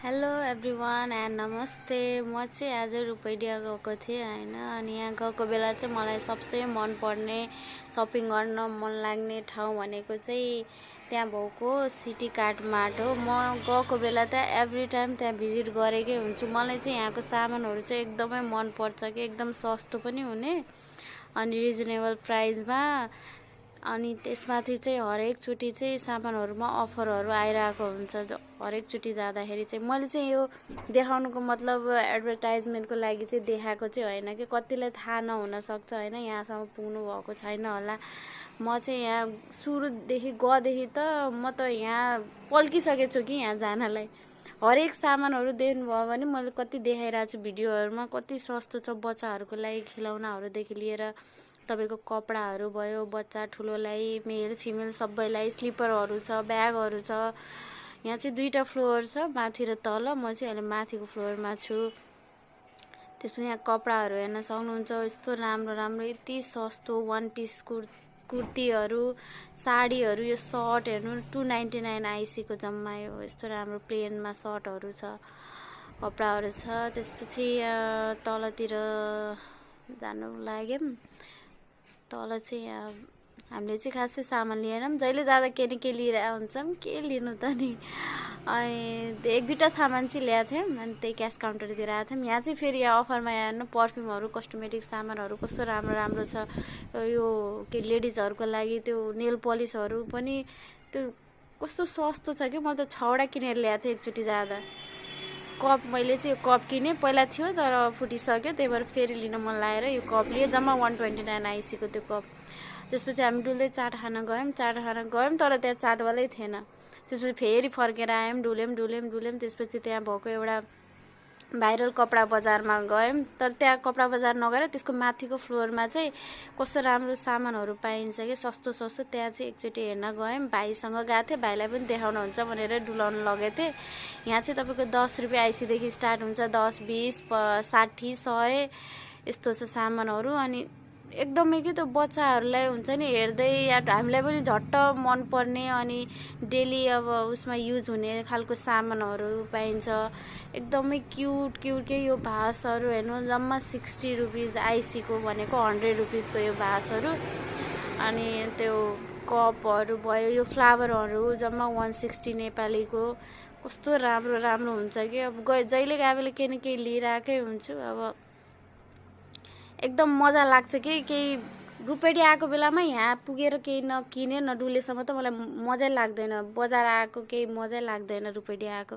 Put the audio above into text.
Hello everyone and नमस्ते। म चाहिँ आज रुपैडिया गएको थिएँ होइन। अनि यहाँ गएको बेला चाहिँ मलाई सबसे मनपर्ने सपिङ गर्न मन लाग्ने ठाउँ भनेको चाहिँ त्यहाँ भएको सिटी कार्ट मार्ट हो। म गएको बेला त्यहाँ एभ्री टाइम त्यहाँ भिजिट गरेकै हुन्छु। मलाई चाहिँ यहाँको सामानहरू चाहिँ एकदमै मनपर्छ कि एकदम सस्तो पनि हुने अनि रिजनेबल प्राइसमा। अनि त्यसमाथि चाहिँ हरेकचोटि चाहिँ सामानहरूमा अफरहरू आइरहेको हुन्छ। हरेकचोटि जाँदाखेरि चाहिँ मैले चाहिँ यो देखाउनुको मतलब एडभर्टाइजमेन्टको लागि चाहिँ देखाएको चाहिँ होइन कि कतिलाई थाहा नहुनसक्छ होइन, यहाँसम्म पुग्नु भएको छैन होला। म चाहिँ यहाँ सुरुदेखि गएदेखि त म त यहाँ पल्किसकेको छु कि यहाँ जानलाई। हरेक सामानहरू देख्नुभयो भने मैले कति देखाइरहेको छु भिडियोहरूमा, कति सस्तो छ बच्चाहरूको लागि। खिलौनाहरूदेखि लिएर तपाईँको कपडाहरू भयो, बच्चा ठुलोलाई, मेल फिमेल सबैलाई। स्लिपरहरू छ, ब्यागहरू छ। यहाँ चाहिँ 2टा फ्लोर छ, माथि र तल। म चाहिँ अहिले माथिको फ्लोरमा छु। त्यसपछि यहाँ कपडाहरू हेर्न सक्नुहुन्छ। यस्तो राम्रो राम्रो, यति सस्तो। 1 पिस कुर्तीहरू, साडीहरू, यो सर्ट हेर्नु 299 आइसीको जम्मा। यो यस्तो राम्रो प्लेनमा सर्टहरू छ, कपडाहरू छ। त्यसपछि तलतिर जानु लाग्यौँ। तल चाहिँ यहाँ हामीले चाहिँ खासै सामान लिएनौँ। जहिले जाँदा के न के लिएर हुन्छौँ, के लिनु त नि। अनि 1-2टा सामान चाहिँ ल्याएको थियौँ अनि त्यही क्यास काउन्टरतिर आएको थियौँ। यहाँ चाहिँ फेरि यहाँ अफरमा हेर्नु पर्फ्युमहरू, कस्मेटिक सामानहरू कस्तो राम्रो राम्रो छ। यो के लेडिजहरूको लागि त्यो नेल पलिसहरू पनि त्यो कस्तो सस्तो छ कि। म त 6वटा किनेर ल्याएको थिएँ एकचोटि जाँदा। कप मैले चाहिँ यो कप किनेँ, पहिला थियो तर फुटिसक्यो, त्यही भएर फेरि लिन मन लागेर यो कप लिएँ। जम्मा 129 आइसीको त्यो कप। त्यसपछि हामी डुल्दै चाट खान गयौँ तर त्यहाँ चाटवालै थिएन। त्यसपछि फेरि फर्केर आयौँ, डुल्यौँ। त्यसपछि त्यहाँ भएको एउटा भाइरल कपडा बजारमा गयौँ, तर त्यहाँ कपडा बजार नगएर त्यसको माथिको फ्लोरमा चाहिँ कस्तो राम्रो सामानहरू पाइन्छ कि सस्तो सस्तो। त्यहाँ चाहिँ एकचोटि हेर्न गयौँ। भाइसँग गएको थिएँ, भाइलाई पनि देखाउनुहुन्छ भनेर डुलाउनु लगेको थिएँ। यहाँ चाहिँ तपाईँको 10 रुपियाँ आइसीदेखि स्टार्ट हुन्छ। 10, 20, 60, 100 यस्तो छ सामानहरू। अनि एकदमै कि त्यो बच्चाहरूलाई हुन्छ नि हेर्दै या हामीलाई पनि झट्ट मनपर्ने अनि डेली अब उसमा युज हुने खालको सामानहरू पाइन्छ। एकदमै क्युट के यो भासहरू हेर्नु, जम्मा 60 रुपिस आइसीको भनेको 100 रुपिसको यो भासहरू। अनि त्यो कपहरू भयो, यो फ्लावरहरू जम्मा 160 नेपालीको। कस्तो राम्रो राम्रो हुन्छ कि। अब जहिले गए बेला केही न केही लिइरहेकै हुन्छु। अब एकदम मजा लाग्छ कि। केही रुपैडिया आएको बेलामा यहाँ पुगेर केही नकिने नडुलेसम्म त मलाई मजै लाग्दैन। बजार आएको केही मजै लाग्दैन रुपैडिया आएको।